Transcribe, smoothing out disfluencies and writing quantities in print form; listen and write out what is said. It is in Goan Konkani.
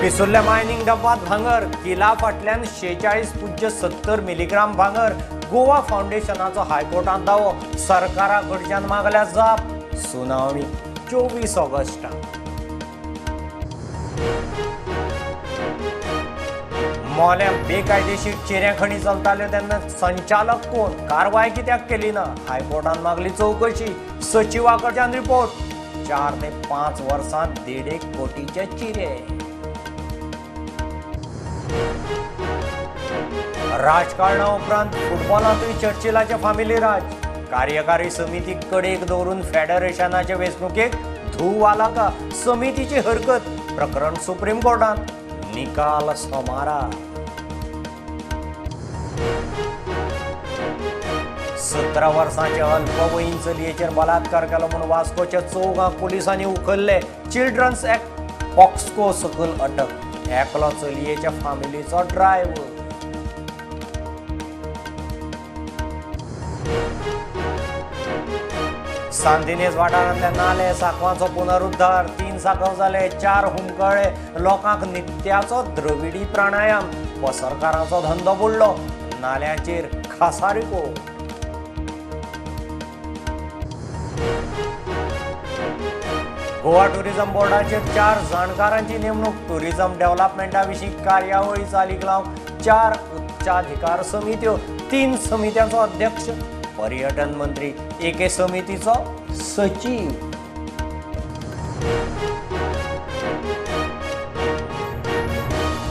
पिसुर्ल्या मायनिंग डब्बात भांगर. किला फाटल्यान 46.70 मिलीग्राम भांगर. गोवा फावंडेशनाचो हायकोर्टांत दावो. सरकारा कडच्यान मागल्या जाप. सुनावणी 24 ऑगस्टाक. मोल्या बेकायदेशीर चिऱ्या खणी चलताल्यो तेन्ना संचालक कोण, कारवाय कित्याक केली ना? हायकोर्टान मागली चवकशी. सचिवा कडच्यान रिपोर्ट. 4 ते 5 वर्सांत 1.5 कोटीचे चिरे. राजकारणा उपरांत फुटबॉलांतूय चर्चिलाचे फामिली राज. कार्यकारी समिती कडेक दवरून फेडरेशनाचे वेंचणुकेक धूव आलाका. समितीची हरकत. प्रकरण सुप्रीम कोर्टांत. निकाल सोमारा. 17 वर्सांचे अल्पवयीन चलयेचेर बलात्कार केलो म्हूण वास्कोच्या चौगांक पुलिसांनी उखल्ले. चिल्ड्रन्स ऍक्ट पॉक्सको सकयल अटक. एकलो चलयेच्या फामिलीचो ड्रायव्हर. सांतिनेज वाठारांतल्या नाले सांकवांचो पुनरुद्धार. 3 सांकव जाले, 4 हुमकळे. लोकांक नित्याचो द्रविडी प्राणायाम. पसरकारांचो धंदो बुडलो. नाल्यांचेर खासा रिपोर्ट. गोवा टुरिझम बोर्डाचेर 4 जाणकारांची नेमणूक. टुरिझम डेव्हलपमेंटा विशीं कार्यावळी चालीक लावंक 4 उच्चाधिकार समित्यो. 3 समित्यांचो अध्यक्ष पर्यटन मंत्री, एके समितीचो सचीव.